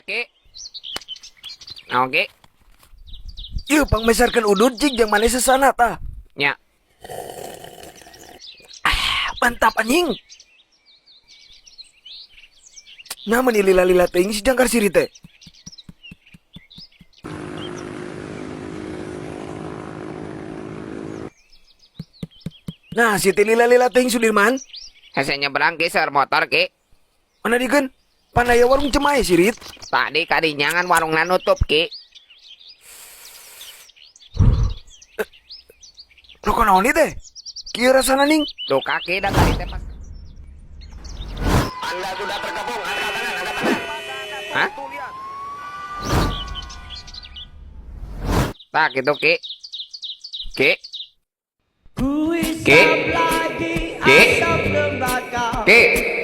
Ki. Naon, Ki? Ieu pangmeserkeun udud cik jeung maneh sesana tah. Nya. Ah, mantap anjing. Nah, meni lila-lila teuing si jangkar siri teh. Nah, si teh lila-lila teuing Sudirman. Hese nyebrang, Ki, seur motor, Ki. Mana digeun? Pan aya warung Cemae sirit. Tadi kadinya ngan warungna nutup, Ki. Rokok naon ieu teh? Kieu rasana ning. Duka, Ki, da tadi teh pas Anda sudah terkepung, angkat tangan, angkat tangan. Hah? Tak gitu, Ki. Ki. Ki. Ki. Ki.